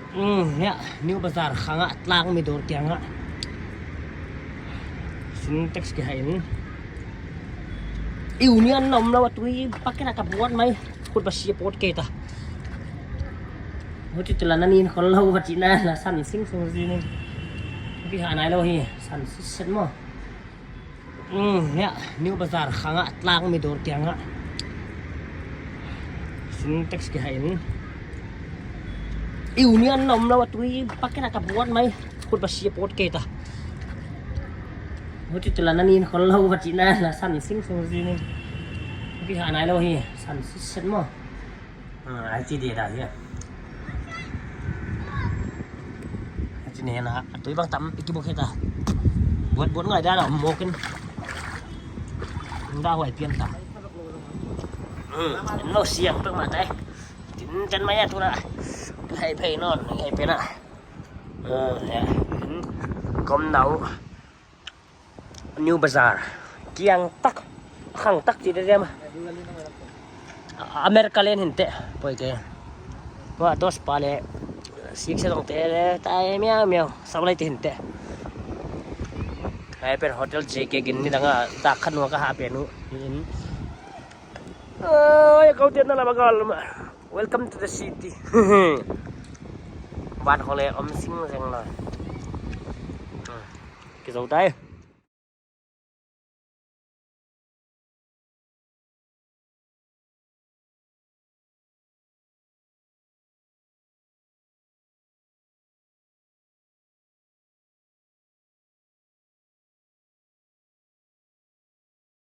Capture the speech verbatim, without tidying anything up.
Hmm, hiai, New Bazar khang ah, tlang mi dawr kiang ah. Sintex kihai in. Union na om lou a, tui bucket a ka buat mai. Khut ba sia pawt kei ta. Huchi tula na nin khol lou va chihna la san sing sung zin in. Kihah nai lou hi, san siset maw. Hmm, hiai, New Bazar khang ah, tlang mi dawr kiang ah. Sintex kihai in. Union na om lou a, tui bucket a ka buat mai. Khut ba sia pawt kei ta. Huchi tula na nin khol lou va chihna la san sing sung zin in. Kihah nai lou hi, san siset maw. Ah, ai chi dia dah, ya. Ai chi ni na, a tui bang tampi kibuk hi ta. Buat, buat ngai dah, dah mawk in. Dah huai pian ta. Hmm, en lou siang pek mah tai. Tin ten mai a tu na. Hai phei non, hai pe na. Ah, ya. Hmm. Kom nau. New Bazar. Kiang tak. Khang tak chi dia dia mah. America len hinte. Poi ke. Wa dos pa le. Sik se dong te le. Tai miau miau. Saulai te hinte. Hai pen hotel J K Gin ni dang a. Tak khan wa ka ha pen u. In. Ai, kau tian na la bagal ma. Welcome to the city. Ban hole om sing zeng la. Kizou tai.